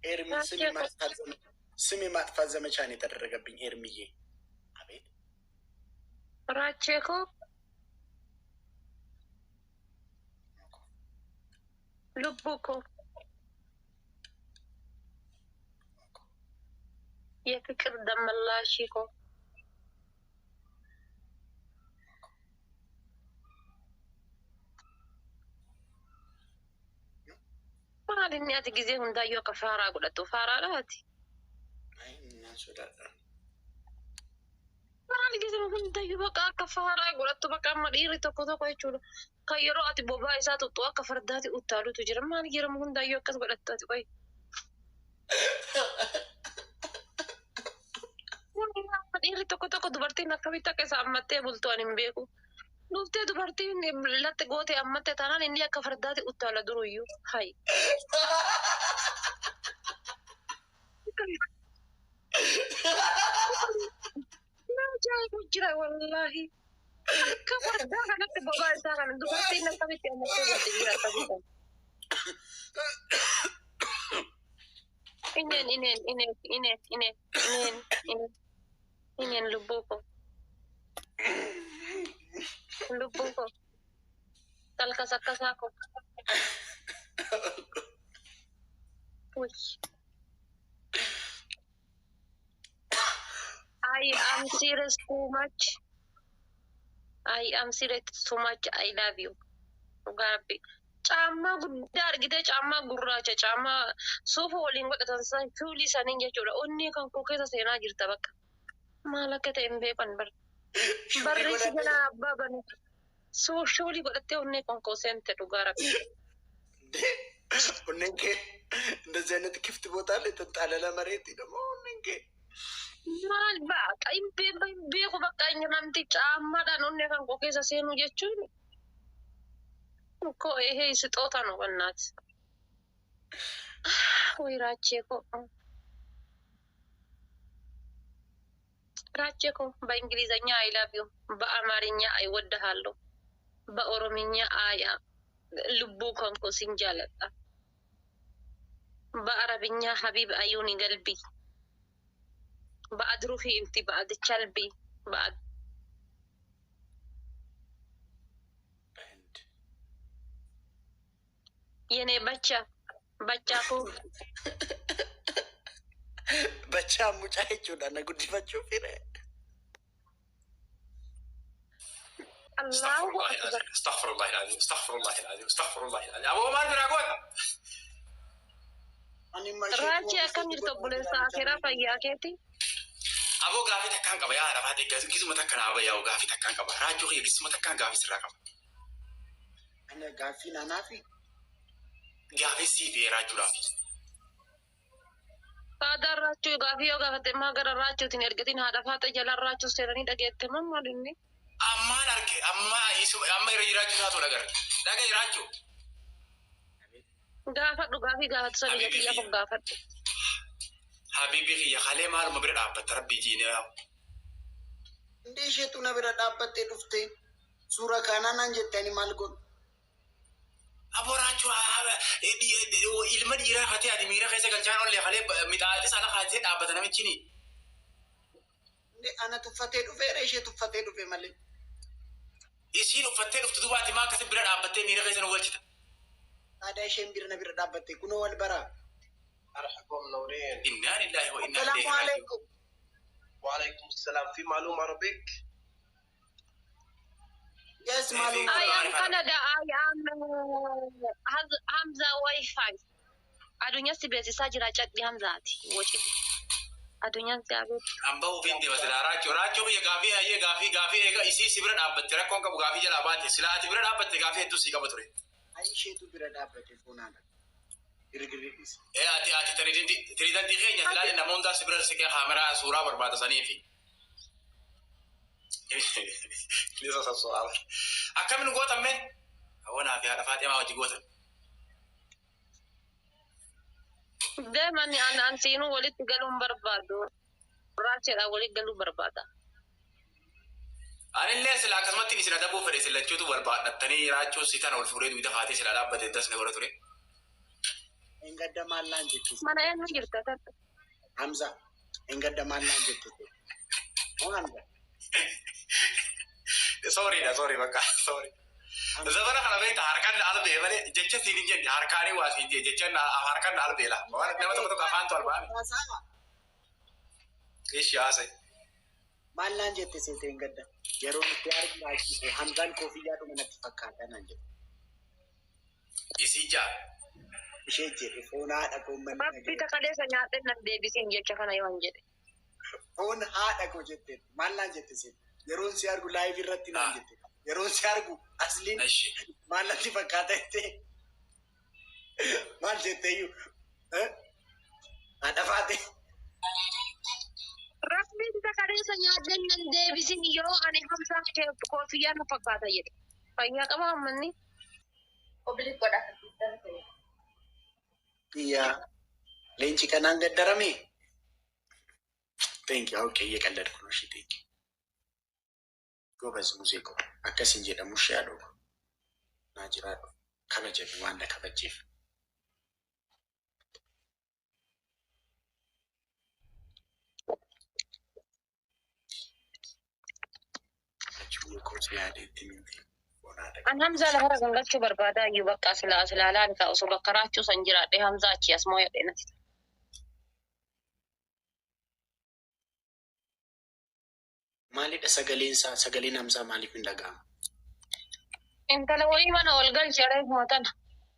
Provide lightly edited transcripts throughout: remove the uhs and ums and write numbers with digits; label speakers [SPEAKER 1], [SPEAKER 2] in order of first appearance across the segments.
[SPEAKER 1] ኤርሚ ስም የማጥፋት ስም የማጥፋት ዘመቻ ነው የተደረገብኝ። ኤርሚዬ አቤት።
[SPEAKER 2] ራቼ እኮ ልቡ እኮ የፍቅር ደመላሽ እኮ። Maal inni ati gizee hundaayyuu akka faaraa godhattu faaraadha ati.
[SPEAKER 1] አይ እናስወዳዳ።
[SPEAKER 2] Maal gizee hundayyuu bakka akka faaraa godhattu, bakka amma dhiirri tokko tokko jechuudha. Kan yeroo ati bobaa isaa tuttu akka fardaati uttaalutu jira. Maal yeroo hundayyuu akkas godhattu ati qoyi? Dhiirri tokko tokko dubartiin akkamitti akka isa ammattee bultu ani hin beeku. Dhuftee dubartiin latti goote ammatte taanaan inni akka fardaati uttaala duruyyuu. Hayi. Ajaa'ibu jira wallaahi. Akka fardaa kanatti bobaa isaa kana dubartiin akkamitti ammattee bulti jira akkamitti. Ineen ineen ineen ineen ineen ineen ineen ineen lubbuu koo. Lubbuu koo. Talkas akkasaa koo. Uy. I am serious too much. I am serious too much. I love you. Dhugaa Rabbi. Caammaa guddaa argitee, caammaa gurraacha, caammaa suufa waliin godhatan san, fuulii saniin jechuudha. Onnee kan koo keessa seenaa jirta bakka. Maal akka ta'e hin beekan bar. Barreessi jala abbaa banu. Shuulii godhattee onnee kan koo seente, dhugaa Rabbi.
[SPEAKER 1] onneen kee እንደዚህ አይነት ክፍት ቦታ ላይ ተንጣለለ መሬት ደግሞ onneen kee
[SPEAKER 2] Maal baqa hin beeku bakka inni namti caammaadhaan onnee kan koo keessa seenuu jechuun እኮ ይሄ ስጦታ ነው። በእናት ወይ ራቼ እኮ፣ ራቼ እኮ፣ በእንግሊዘኛ I love you፣ በአማርኛ አይወድሃለሁ፣ በኦሮምኛ አያ lubbuu kan koo sin jaaladha፣ በአረብኛ حبيب عيوني قلبي بعد روحي انت بعد قلبي بعد
[SPEAKER 1] በህንድ
[SPEAKER 2] የኔ በቻ በቻ koo።
[SPEAKER 1] Bachaa mucaa jechuudha na guddifachuu fedhe.
[SPEAKER 2] الله
[SPEAKER 3] استغفر الله
[SPEAKER 2] أكبر.
[SPEAKER 3] العظيم، استغفر الله العظيم، استغفر الله العظيم، استغفر الله العظيم. ابو maal biraa goota?
[SPEAKER 1] Ani
[SPEAKER 2] Raachi, akkam jirtu obboleessa akiraa, fayyaa keeti?
[SPEAKER 3] Aboo, gaafii takkaan qaba yaa lafaa deeggarsu, gisuma takka naa bayyaa'u, gaafii takkaan qaba. Raachuu kiyya, gisuma takkaan gaafii sirraa qaba.
[SPEAKER 1] Ani gaaffii naanaafi
[SPEAKER 3] Gaafii sii fi raachuudhaaf.
[SPEAKER 2] Faadaan raachuu gaafii yoo gaafate maa gara raachuutiin ergatiin haadha faata jalaan raachuu seenanii dhageette moo maal inni?
[SPEAKER 3] Ammaan arge, amma amma irra jiraachuu isaatu dhagar. Dhagaye raachuu.
[SPEAKER 2] Gaafadhu, gaafii gaafatu sana ija kiyya kun gaafadhu.
[SPEAKER 3] Habiibii kiyya, kalee maaluma bira dhaabbatta rabbii jiinee?
[SPEAKER 1] Hundee isheetu na bira dhaabbattee dhuftee suura kanaa naan jette, ani maal godhu?
[SPEAKER 3] Aboo raachuu, ilma dhiiraa katee ati miira keessa galchaan ollee kalee mixaaxi sana kaatee dhaabbata namichini.
[SPEAKER 1] Hundee ana tuffatee dhufeera, ishee tuffatee dhufe malee.
[SPEAKER 3] Isiin uffattee dhuftu dubaati maa akkasi bira dhaabbattee miira keessa nu galchita?
[SPEAKER 1] Aadaa isheen bira na bira dhaabbatte kunoo wal baraa.
[SPEAKER 4] مرحبا، منورين.
[SPEAKER 3] إنا لله وإنا
[SPEAKER 1] السلام
[SPEAKER 3] إليه راجعون.
[SPEAKER 1] عليكم.
[SPEAKER 4] وعليكم السلام. في معلومة Arabic؟
[SPEAKER 1] Yes, maalum.
[SPEAKER 2] I am Canada. I am Hamza Wi-Fi. Addunyaa si beeksisaa jira cadhi Hamzaati. Waci. Addunyaan si abeetu.
[SPEAKER 3] Hamba ofiin deema silaa raachuu. Raachuu biyya, gaafii ayyee, gaafii gaafii eega isii si bira dhaabbatte rakkoon qabu, gaafii jalaa baate. Silaa ati bira dhaabbatte gaafii hedduu sii qaba ture.
[SPEAKER 1] Ay, isheetu bira dhaabbate funaana. Girgirri dhiise.
[SPEAKER 3] Ee, ati tiriidantii keenya silaa nama hundaa si bira siqee kaameraa suuraa barbaada saniifi. Lisa sasso'aa. Akkamiin gootamme? Hawwanaa fi haadha Faaximaa wajji gootan.
[SPEAKER 2] Deeman an siinuu walitti galuun barbaadu. Raacheedhaan walitti galuu barbaada.
[SPEAKER 3] Anillee sila akkasumatti isin adabuu fedhe, isin lachuutu barbaadhattanii raachuu si tana ol fuudhee dugda kaatee sila dhaabbate das na godha ture.
[SPEAKER 1] Engadda maal naan jette?
[SPEAKER 2] Mana eenyu jirta tatta?
[SPEAKER 1] Hamza, engadda maal naan jette? Moo Hamza?
[SPEAKER 3] Sorry dha, sorry bakka, sorry. Zabana kana beekta harkaan na albee malee jecha siin hin jenne harkaanii waa siin jee jecha harkaan na albee la. Waan nama tokko tokko afaantu albaame. Ishi haasa'e.
[SPEAKER 1] Maal naan jette seete engadda? Yeroo nuti arginu achi Hamzaan koofiyyaadhuma natti fakkaata naan jette.
[SPEAKER 3] Isii jaa.
[SPEAKER 1] Ishee jedhe foon haadha koo manni
[SPEAKER 2] Rabbi takaleessa nyaadhee nan deebisiin jecha kana yoo hin jedhe.
[SPEAKER 1] Foon haadha koo jette. Maal naan jette seete? Yeroon si argu live irratti naan jette. Yeroon si argu asliin
[SPEAKER 3] Ishi.
[SPEAKER 1] maal natti fakkaata jettee? Maal jetteeyyuu? Haadha faate.
[SPEAKER 2] Rabbiin takaleessa nyaadhee nan deebisin yoo ani Hamzaan koofiyyaa na fakkaata jedhe. Fayyaa qaba ammanni.
[SPEAKER 1] Iyyaa leenci kanaan gaddarame. Thank you. Okay, እየቀለድኩ ነው። እሺ thank you. ጎበዝ ሙዚቃ akkasin jedhamu ishee haadha naa jiraadhu kabajame waan na kabajeef.
[SPEAKER 2] An Hamzaa lafarra gangalchuu barbaada iyyuu bakka silaa silaalaan ka osoo bakka raachuu san jiraadhee Hamzaa achi as moo yadhee natti.
[SPEAKER 1] Maalidha sagaleen isaa? Sagaleen Hamzaa maaliif hin dhaga'amu?
[SPEAKER 2] Intala wayii mana ol galchi reefuma tana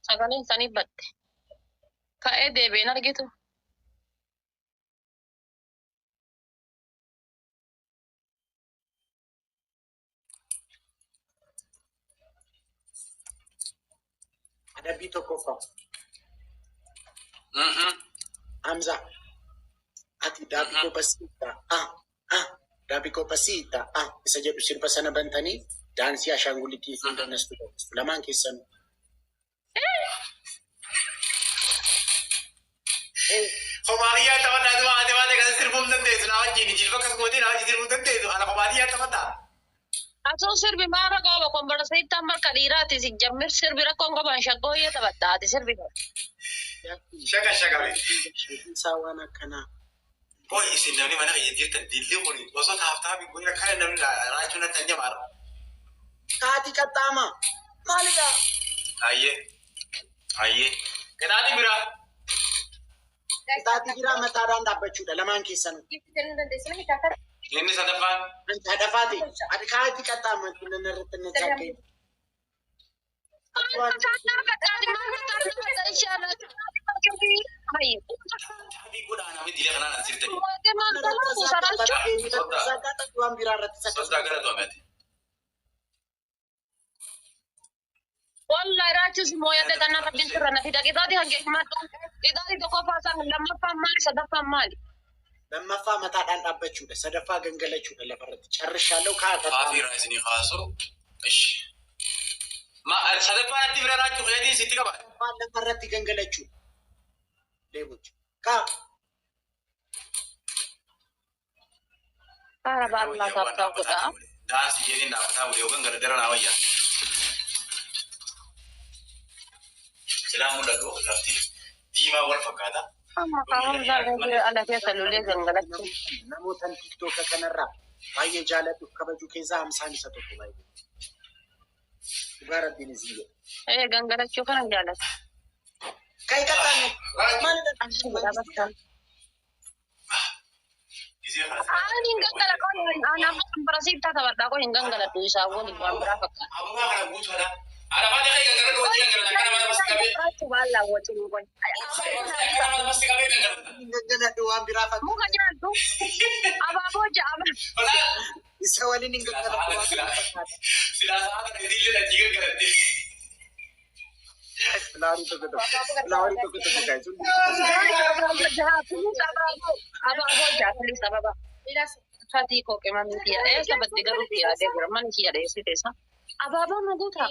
[SPEAKER 2] sagaleen sanii batte. Ka'ee deebi'een argitu.
[SPEAKER 1] Adabbii tokkoffaa. Hamzaa ati daabii koo basiita ah ah daabii koo basiita ah isa jedhu sirba sana bantanii daansii ashaangulitii fi dannastu lamaan keessanuu.
[SPEAKER 3] Komaadiyyaa taphadhaa dhuma ati maal egaa sirbuun dandeessu naa wajjin jilba akkas gootee naa wajjin sirbuun dandeessu ana komaadiyyaa taphadhaa.
[SPEAKER 2] Asoo sirbi maara qaba komborseettaan marka dhiiraati si jammir sirbi rakkoon qaban shaggooyyee taphatta ati sirbi.
[SPEAKER 3] Shaka shakame.
[SPEAKER 1] Isaa waan akkanaa.
[SPEAKER 3] Qoy isin namni mana keenya jirtan dilli kun osoo taaftaa fi kun akkana namni raachuu natti hanya maara.
[SPEAKER 1] Kaati qaxxaama. Maalidha?
[SPEAKER 3] Ayyee. Ayyee. Qixaaxi biraa.
[SPEAKER 1] Qixaaxi biraa mataadhaan dhaabbachuudha lamaan keessanuu.
[SPEAKER 3] Inni sadaffaan.
[SPEAKER 1] Sadafaati. Ati kaati qaxxaama nan irratti na chaakkee.
[SPEAKER 3] Taabii godhaa namni diila kanaan as jirtani.
[SPEAKER 1] Waan biraa irratti
[SPEAKER 3] Soddaa gara to'amete.
[SPEAKER 2] Wallahi raachus mooyadde tanaaf addin turre na fida qixaaxi hange himadhu qixaaxi tokkoffaa san lammaffaan maali sadaffaan maali?
[SPEAKER 1] Lammaffaa mataadhaan dhaabbachuudha. Sadaffaa gangalachuudha lafarratti. Carrishaalloo kaa
[SPEAKER 3] Faafii irraa isinii kaasuu. Ishi. Ma sadaffaan atti bira raachuu keetiin sitti qaba.
[SPEAKER 1] Sadaffaa lafarratti gangalachuudha. Deemuuchi. Kaa.
[SPEAKER 2] Haara baallaa taaptaa godhaa.
[SPEAKER 3] Daansii keetiin dhaabbataa bulee yookaan gara dara naa wayyaa. Silaa mul'atu lafti diimaa wal fakkaata.
[SPEAKER 2] Amma kaan ala keessa lolee gangalachuu.
[SPEAKER 1] Namoota tiktooka kanarraa baay'ee jaalladhu kabaju keessaa Hamsaan isa tokko baay'ee. Dhugaa rabbiin isin jedha.
[SPEAKER 2] Ee gangalachuu kana jaalladha.
[SPEAKER 1] Kan qaxxaame. Maalidha?
[SPEAKER 2] Achi godhaa.
[SPEAKER 3] Gisee kana.
[SPEAKER 2] Ani hin gangaladhu. Ani amma komborseettaa taphadhaa kun hin gangaladhu isaa waliin waan biraa fakkaata.
[SPEAKER 3] Abbaa kana guutuudha. Alaabaa ta'e gangaladhu wajjin gangalata akkana mana masti qabee.
[SPEAKER 2] Raachuu baallaa wajjin kun.
[SPEAKER 3] Akkana mana masti qabee gangalata.
[SPEAKER 1] Gangaladhu waan biraa fakkaata.
[SPEAKER 2] Muka nyaadhu. Abaaboo ja'ama.
[SPEAKER 3] Balaa.
[SPEAKER 1] Isa waliin hin gangaladhu waan biraa fakkaata.
[SPEAKER 3] Silaa sa'a kana isiillee lachii gangalatte.
[SPEAKER 1] Filaarii tokko tokko. Filaarii tokko tokko guys.
[SPEAKER 2] Abaaboo ja'a please abaaboo. Fatii koo qimamni kiyya. Eessa badde garuu kiyya jira manni kiyya dheessite isa. Abaaboo nu guutaa.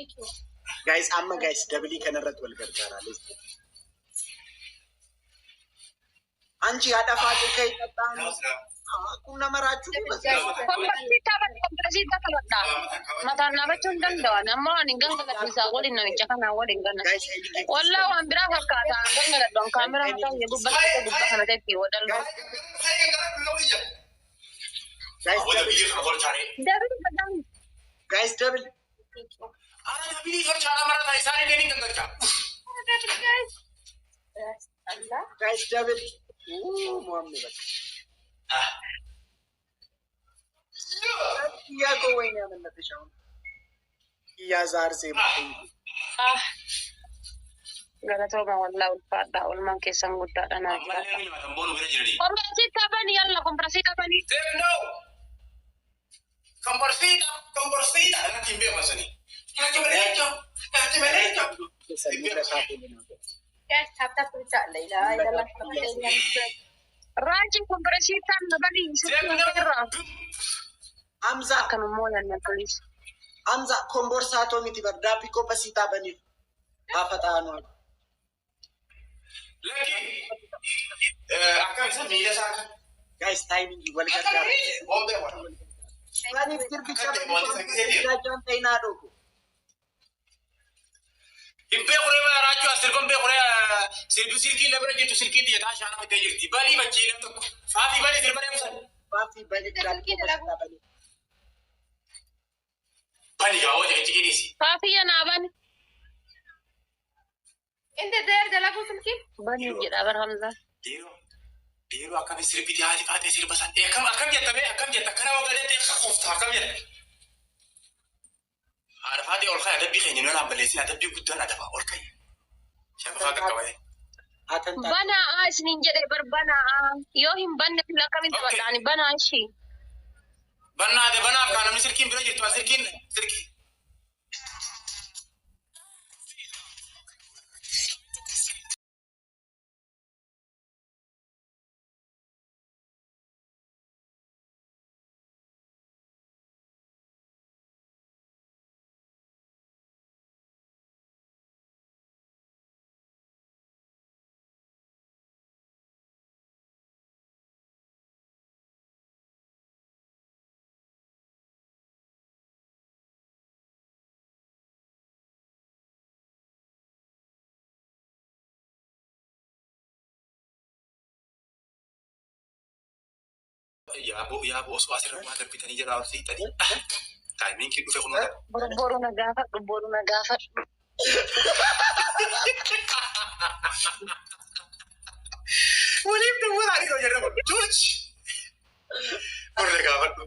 [SPEAKER 1] Guys amma guys dabilii kanarratti wal gargaaraa. Anchi haadha faatee ka'e qaxxaame. Kun nama raachuu
[SPEAKER 2] Komparsiitaa bani komparsiitaa taphadhaa. Mataan dhaabachuu hin danda'an. Ammoo ani gangaladhiisaa waliin namicha kanaa waliin gana. Wallaa waan biraa fakkaata. Gangaladhu kaameraa mataa kiyya gubbaa gubbaa kana ta'etti wadalloo.
[SPEAKER 1] Guys,
[SPEAKER 3] Wada biyya kana tolchaare.
[SPEAKER 2] Dabii badaan.
[SPEAKER 1] Guys, double.
[SPEAKER 3] Ara dabilii tolchaadha marata isaan illee ni gangalcha.
[SPEAKER 1] Guys, double. Muhammad bakka. ያ እኮ ወይኔ ያመለጠሽ አሁን እያዛር ዜማ
[SPEAKER 2] Galatooma wallaa ulfaadhaa oolmaan keessan guddaadha naa
[SPEAKER 3] Ammallee
[SPEAKER 2] jiraadha.
[SPEAKER 3] ni nyaatan boonu bira jiranii.
[SPEAKER 2] Komparsiitaa bani yalla komparsiitaa bani.
[SPEAKER 3] No. Komparsiita, komparsiita. Irratti hin beeku asanii. Nyaata bareecho, nyaata bareecho.
[SPEAKER 2] Raajii komparsiitaan na bani irraa.
[SPEAKER 1] Hamza
[SPEAKER 2] Akkanummoo yanna polis.
[SPEAKER 1] Hamza komborsaatoo miti bar daabbii qophasiitaa baniif gaafa ta'anu.
[SPEAKER 3] Lakki akkam isa miila isaa akka.
[SPEAKER 1] Guys, timing wal gargaara. Baniif dirbicha baniif ta'inaa dhoogu.
[SPEAKER 3] Hin beeku ree raachuu as sirban beeku ree sirbi silkii labira jirtu silkii xiyyataa shaana fittee jirti. Balii bachii nam tokko. Faafii balii sirba deemsan.
[SPEAKER 1] Faafii baniif daabbii qophasiitaa baniif.
[SPEAKER 3] Bani gaawoo jedhe ciqiidhiisi.
[SPEAKER 2] Faafiyya naa bani. Bani jedha bar Hamza.
[SPEAKER 3] Dhiiroo dhiiroo akkami sirbiti haati faatee sirba san. Akkam akkam jetta bee akkam jetta akkana wagaleetti akka koofta akkam jetta. Haadha faatee ol ka'i adabbii keenya nu balleessin adabbii guddaan adaba ol ka'i. Shafafaa qaqqabate.
[SPEAKER 2] Banaa isiniin jedhe bar banaa yoo hin banne fila akkamiin taphadha ani banaa ishii.
[SPEAKER 3] Bannaate banaaf kaa namni silkiin bira jirtu silkiin silkii. Yaaboo yaaboo osoo asirra waa darbitanii jala ol siixanii. Taayimiin kii dhufe kunuun.
[SPEAKER 2] Boru na gaafadhu boru na gaafadhu.
[SPEAKER 3] Waliif dawwalaa dhiiroo jedhamu. Tuuch. Boru na gaafadhu.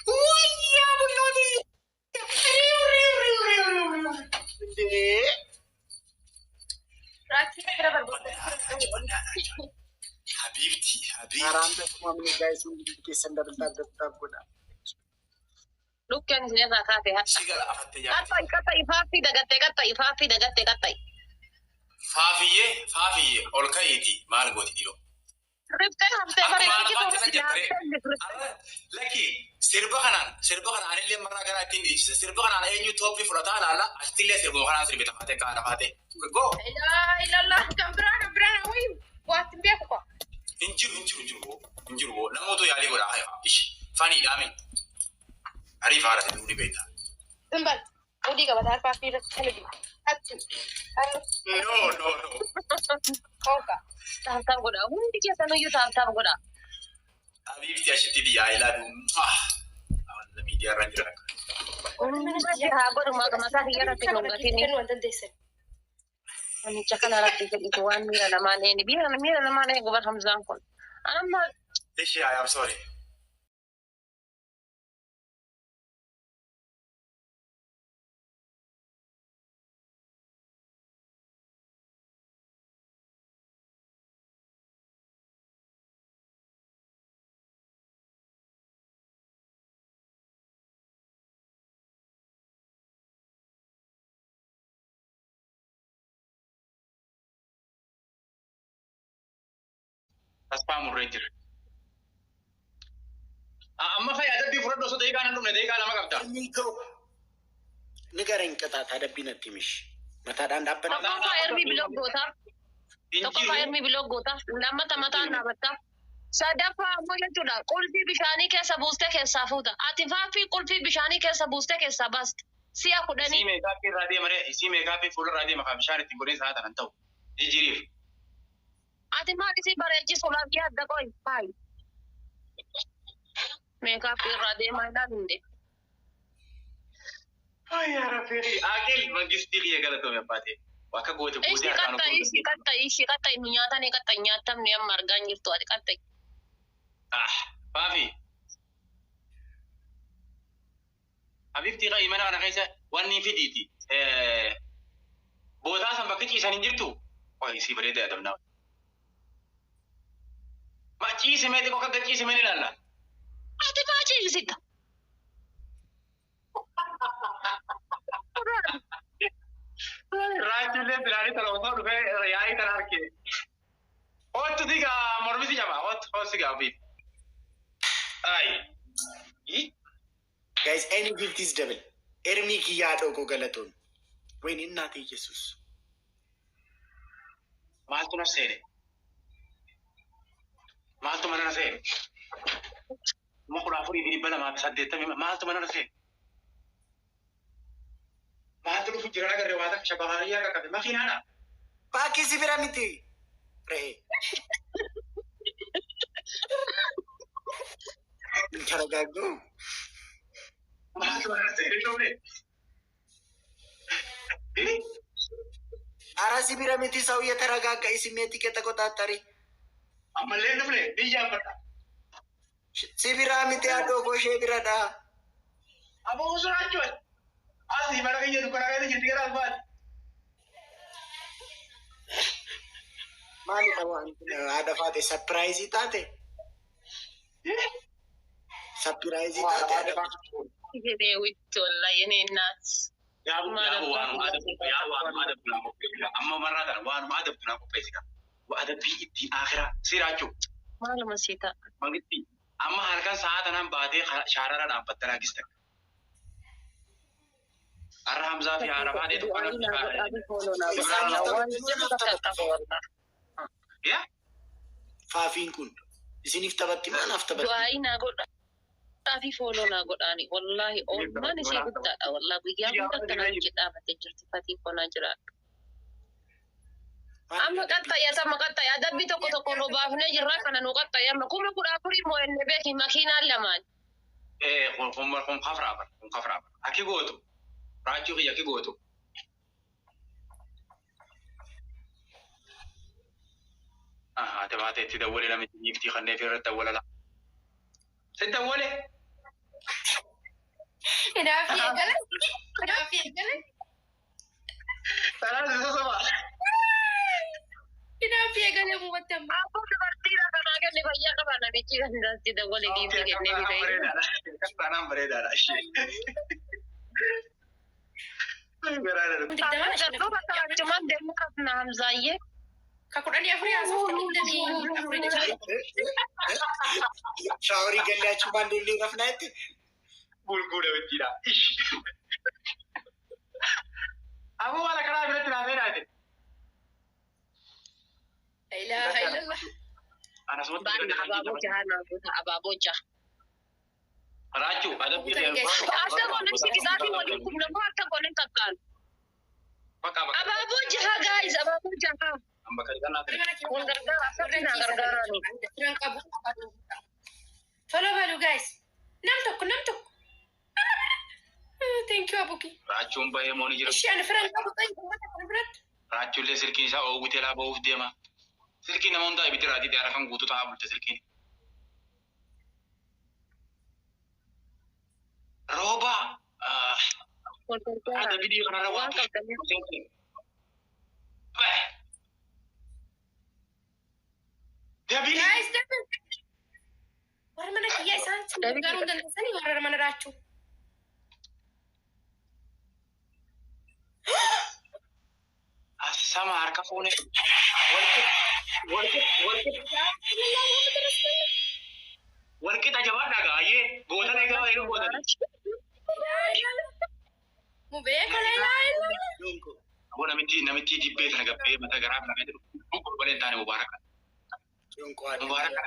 [SPEAKER 3] Wayyaa bullooti.
[SPEAKER 1] Indee.
[SPEAKER 3] Habiibti habiibti.
[SPEAKER 1] Haaraan beekumamni guys hundi keessan double tap double tap godha.
[SPEAKER 2] Dhukkeen isin irraa kaase hadha.
[SPEAKER 3] Si gala afattee jaarti.
[SPEAKER 2] Qaxxa'i qaxxa'i faaffii dagattee qaxxa'i faaffii dagattee qaxxa'i.
[SPEAKER 3] Faafiyyee faafiyyee ol ka'iiti maal gooti dhiiroo.
[SPEAKER 2] Riftee haftee
[SPEAKER 3] Akkuma
[SPEAKER 2] bare
[SPEAKER 3] haadha
[SPEAKER 2] argitu
[SPEAKER 3] faatee san jettee. Lakki sirba kanaan anillee marraa garaa ittiin dhiichise sirba kanaan eenyu tooppii fudhataa laalla asittillee sirbuma kanaan sirbita faatee kaadha faatee. Go! Hin jiru hin jiru hin jiru boo hin jiru boo namoota yaalii godhaa hayo ishi faniidhaame. Ariif haadha ta'e ni beekta. No no no.
[SPEAKER 2] Tap tap godha hundi keessanuyyuu tap tap godha.
[SPEAKER 3] Habiibti ashitti biyya I love you. Ah. Miidiyaa irra jira.
[SPEAKER 2] Hundi haa godhu mataa kiyya irratti dhungatini. Namicha kana rabbi jedhitu waan miira namaan eeni miira namaan eegu bar Hamzaan kun. Anamma
[SPEAKER 3] Ishi I am sorry.
[SPEAKER 5] Tasfaa murree jira. Amma fa'i adabbii fudhadhu osoo daqiiqaan hin dhumne daqiiqaa lama qabda.
[SPEAKER 1] ንገረኝ ቅጣት adabbii natti himish. Mataadhaan dhaabbata.
[SPEAKER 2] Tokkoffaa ermi biloo goota.
[SPEAKER 5] Hin
[SPEAKER 2] Tokkoffaa
[SPEAKER 5] jiru.
[SPEAKER 2] ermi biloo goota. Lammata mataan dhaabatta. Sadaffaa ammoo jechuudha qulfii bishaanii keessa buustee keessaa fuuta. Ati faaffii qulfii bishaanii keessa buustee keessaa baasta. Si'a
[SPEAKER 3] Isii
[SPEAKER 2] 10.
[SPEAKER 3] meekaappii irraa deema ree, isii meekaappii fuularraa deema kan bishaan ittiin godhee sa'a tanan ta'u. Jijjiiriif.
[SPEAKER 2] Ati maal isii bareechisuudhaaf yaadda qoy? Hayi. Meekaappii irraa deemaa ilaali hundee.
[SPEAKER 3] Yaa Rabbi, Aqil mangistii kiyya galatoome abbaatee. Akka goote
[SPEAKER 2] Ishii
[SPEAKER 3] gootee harkaan
[SPEAKER 2] qaxxa'i, ishii qaxxa'i, ishii qaxxa'i. Nu nyaatanii qaxxa'i nyaatamne amma argaa hin jirtu ati qaxxa'i.
[SPEAKER 3] Ah, faafi. Habibti qa'i mana kana keessa wanni fidiiti. Bootaa san bakka ciisan hin jirtu. Qoy isii bareeda yaadamnaa. Ma ciise mee xiqqoo akka ciise mee ni ilaalla.
[SPEAKER 2] Ati maa ciisita?
[SPEAKER 3] Raachuullee bilaanii tana osoo dhufee yaa'ii tana harkee. Oottu sigaa mormi si jaba. Oottu oottu sigaa ofiif. Ayi.
[SPEAKER 1] Guys, any gift is double. Ermii kiyyaa dhokoo galatoon. ወይኔ እናቴ ኢየሱስ።
[SPEAKER 3] Maaltu na seene? Maaltu mana na seene? 14,280 maaltu mana na seene? Maaltu dhufu jira agarree waa takka shabahaariyaa qaqqabe makiinaadha.
[SPEAKER 1] Baakii si bira miti. Re'ee. ተረጋጉ።
[SPEAKER 3] Maaltu mana na seene dhufne?
[SPEAKER 1] ኧረ si bira miti ሰው እየተረጋጋ ስሜት ከተቆጣጠሪ
[SPEAKER 3] Ammallee dhufne biyya abbadha.
[SPEAKER 1] si bira miti haadhoo goshee biradha.
[SPEAKER 3] Aboo osoo achuun asii mana kiyya dukkanaa keessa jirti gara albaati.
[SPEAKER 1] Maalidha waan haadha faate surprise taate? Surprise taate haadha faate.
[SPEAKER 2] Jedhee witti wallahi የኔ እናት።
[SPEAKER 3] Yaabu waanuma adabdu yaa waanuma adabdu naa qopheessi amma marraa kana waanuma adabdu naa qopheessi adabbii ittiin akhiraa siraachuu
[SPEAKER 2] Maaluma sii ta'a.
[SPEAKER 3] mangisti amma halkan sa'a tanaan baatee shaarara dhaabbatte laakista. Har'a Hamzaa fi haadha faatee tokko yaa
[SPEAKER 1] Faafiin kun isiniif taphatti maa naaf taphatti?
[SPEAKER 2] Du'aa'ii naa godha. Fi follow naa godhaani. Wallaahi oolmaan isii guddaadha. Wallaahi guyyaa hunda akkana hojii dhaabattee jirti. Fatii konaa jiraadhu. Amma qaxxa'i amma qaxxa'i adabbii tokko tokko nu baafnee jirra kana nu qaxxa'i amma 14,000 moo inni beeki makiinaan lamaan.
[SPEAKER 3] Kun kafraa bara kun kafraa bara akki gootu raachuu kiyya akki gootu. Haati baatee itti dawwalee namichi giiftii kanneen fi irratti dawwalala. Si dawwale.
[SPEAKER 6] Hidaafi eegale. Hidaafi eegale.
[SPEAKER 3] Sanaan si sossoba.
[SPEAKER 6] Hidaafi eegale muumatti amma.
[SPEAKER 2] Abboo dubartiidha kanaa kenne fayyaa qaba namichi kan itti dawwalee giiftii kennee fi ta'e.
[SPEAKER 3] Sanaan bareedaadha.
[SPEAKER 6] Digdama
[SPEAKER 2] Gartuu bakka achumaan deemuu qabna Hamzaayyee.
[SPEAKER 6] Ka 14 haasofte 24 jechuudha.
[SPEAKER 1] Shaaworii gallee achumaan deemnee rafnaa jette?
[SPEAKER 3] Bulguu namichiidha. Aboo waan akkanaa biratti naafee naate.
[SPEAKER 6] La ilaha illallah.
[SPEAKER 3] Anasumatti
[SPEAKER 2] Baanna abaaboo jaha naa goota abaaboo jaha.
[SPEAKER 3] Raachuu adabbii
[SPEAKER 2] Akka goonen siqisaatii waliin kumna moo akka goonen qaqqaalu.
[SPEAKER 3] Bakka bakka.
[SPEAKER 2] Abaaboo jaha guys abaaboo jaha.
[SPEAKER 3] Bakka dhiqannaa ta'e.
[SPEAKER 2] Wal gargaara akkatti naa gargaaraani.
[SPEAKER 6] Firan qabu. Follow balu guys. Nam tokko nam tokko. Thank you Abuki.
[SPEAKER 3] Raachuun bahee moo ni jira.
[SPEAKER 6] Ishee ani firan qabu ta'e uummata kana biratti.
[SPEAKER 3] Raachuullee silkiin isaa oowwitee laa bahuuf deema. Silkiin nama hundaa ibiddi raatii xiyyaara kan guutuu ta'aa bulte silkiin. Rooba.
[SPEAKER 2] Wal gargaara.
[SPEAKER 3] Adabbii kanarra
[SPEAKER 2] Waan
[SPEAKER 3] waan
[SPEAKER 2] qabdanii.
[SPEAKER 3] Dabii.
[SPEAKER 6] Guys, dabe. Warra mana kiyyaa isaan si gargaaruu hin dandeessanii warra mana raachuu.
[SPEAKER 3] Sama harka fuune. Walqixa jabaadha gaayyee gootana egaa eega gootani.
[SPEAKER 6] Mubee kana ilaa ilaa.
[SPEAKER 3] Aboo namichi dibbee sana gabbee mata garaa fi jedhu gurgurbalee hin taane mubaaraka.
[SPEAKER 1] Jonko haadha.
[SPEAKER 3] Mubaaraka.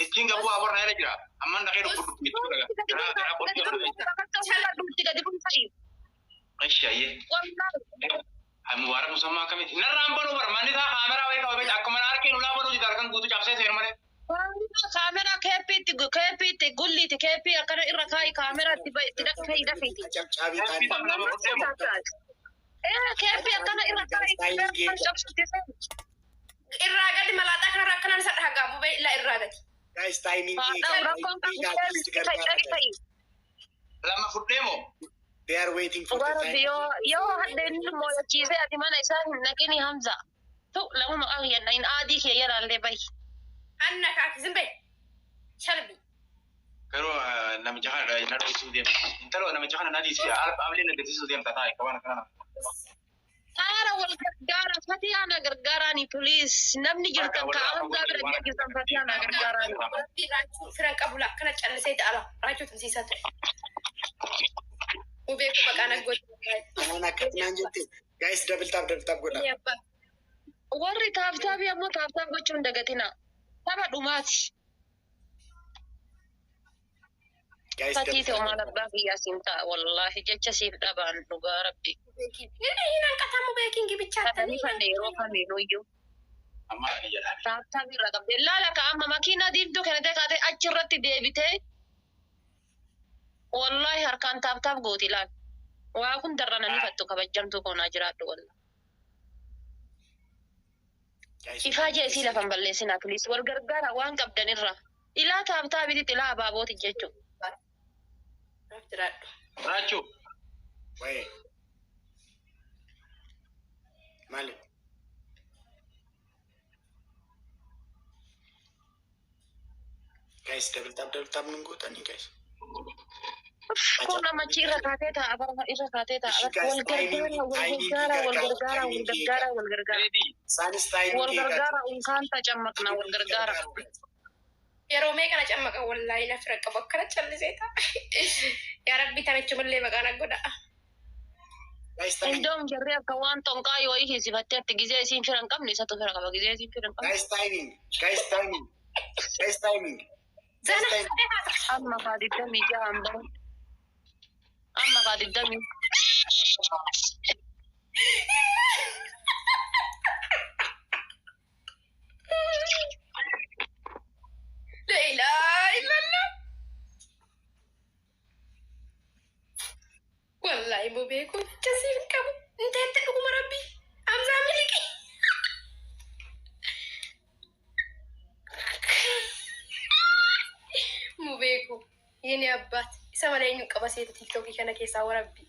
[SPEAKER 3] Ittiin gabu abarra jala jira. Amman dhaqee dhukkubu jechuudha. Garaa garaa qotee jira. Ishi ayyee. Mubaarak musammaa akkamitti? Narraan banuu bar manni isaa kaameraa wayii qabamee akkuma na harkeen ulaa banuu jira halkan guutuu cabsee seenu malee.
[SPEAKER 2] Kaameraa keeppiitti keeppiitti gulliiti keeppii akkana irra kaa'i kaameraatti itti dhaqee dhaqiiti.
[SPEAKER 1] Cabcaabii
[SPEAKER 3] Keeppii
[SPEAKER 1] taane.
[SPEAKER 3] lama fudhee
[SPEAKER 2] Keeppii akkana irra kaa'i cabsite.
[SPEAKER 6] Irraa gadi malaaxaa kanarraa akkanaan isa dhagaa bubee illaa irraa gadi.
[SPEAKER 1] Guys, timing
[SPEAKER 2] Haadha rakkoon qabu keeppii.
[SPEAKER 3] Lama fudhee moo?
[SPEAKER 1] They are waiting for the
[SPEAKER 2] Dhugaa
[SPEAKER 1] time.
[SPEAKER 2] yoo yoo hadheen mooyachiisee ati mana isaa hin dhaqini Hamza. Tu lama maqaa kiyya hin aadii kiyya yaraallee bahi.
[SPEAKER 6] Anna kaaki zimbee. Shalbi.
[SPEAKER 3] Garuu namicha kana na dhoksuu deema. Intalo namicha kana na dhiisi. Ablee na gaddisiisuu deemta taa'e qabaan akkana.
[SPEAKER 2] Saara wal gargaara Fatihaa na gargaaraani please namni jirtan ka Hamzaa bira jirtan Fatihaa na gargaaraani.
[SPEAKER 6] Rabbii raachuu firan qabu la akkana callisee ta'ala raachuu tumsiisaa ture. Mubee kun maqaan aggooti.
[SPEAKER 1] Anaan akkatti naan jette. Guys, double tap, double tap godha.
[SPEAKER 6] Inni abbaa.
[SPEAKER 2] Warri tap tapii ammoo tap tap gochuun dagatina. Tapha dhumaati.
[SPEAKER 1] Guys,
[SPEAKER 2] Fatii
[SPEAKER 1] double
[SPEAKER 2] ta'u
[SPEAKER 1] tap.
[SPEAKER 2] maal abbaa kiyyaa siin ta'a wallaahi jecha siif dhabaan dhugaa rabbi.
[SPEAKER 6] Inni hin hanqatamu beekiin gibichaattanii.
[SPEAKER 2] Kadhanii fanne yeroo kamiinuu iyyuu.
[SPEAKER 3] Amma ani jedhaan.
[SPEAKER 2] Tap tapii irra qabdee laala ka amma makiinaa diimtuu kennitee kaatee achirratti deebitee wallaahi harkaan tap tap gooti laal. Waa kun darrananii fattu kabajamtuu koonaa jiraadhu wallaahi.
[SPEAKER 1] Guys,
[SPEAKER 2] Ifaa jee isii lafan balleessinaa please wal gargaara waan qabdanirra. Ilaa tap tapiitti ilaa abaabooti jechuudha.
[SPEAKER 6] Naaf jiraadhu.
[SPEAKER 3] Raachuu.
[SPEAKER 1] Waye. Maali? Guys, double tap, double tap nun gootanii guys.
[SPEAKER 2] Kun namachi irra kaatee taa'a bara irra kaatee taa'a.
[SPEAKER 1] Guys,
[SPEAKER 2] Wal gargaara wal
[SPEAKER 1] timing
[SPEAKER 2] gargaara wal
[SPEAKER 1] gargaara,
[SPEAKER 2] gargaara wal
[SPEAKER 1] timing
[SPEAKER 2] gargaara wal gargaara.
[SPEAKER 3] Ready.
[SPEAKER 1] Isaanis timing
[SPEAKER 2] Wal
[SPEAKER 1] eegaa.
[SPEAKER 2] gargaara unkaan tacammaqna wal gargaara.
[SPEAKER 6] Yeroo mee kana cammaqa wallaahi na fira qabu akkana callisee ta'a. Yaa Rabbi tamichumallee maqaan aggodha.
[SPEAKER 1] Guys, timing.
[SPEAKER 2] Indoom jarri akka waan xonqaa yoo hiisifattee atti gizee isiin fira hin qabne isatu fira qaba gizee isiin fira hin qabne.
[SPEAKER 1] Guys, timing. Guys, timing. Guys, timing. Guys,
[SPEAKER 6] Zana.
[SPEAKER 1] timing.
[SPEAKER 2] Amma kaa 26n bahu. Amma kaa 20.
[SPEAKER 6] La ilaha illallah. Wallaahi mubee kun jecha siif hin qabu. Inteetti dhuguma Rabbi. Hamzaa miliqi. Mubee kun yini abbaat isa malee eenyu qaba seeta tiiktookii kana keessaa warabbi.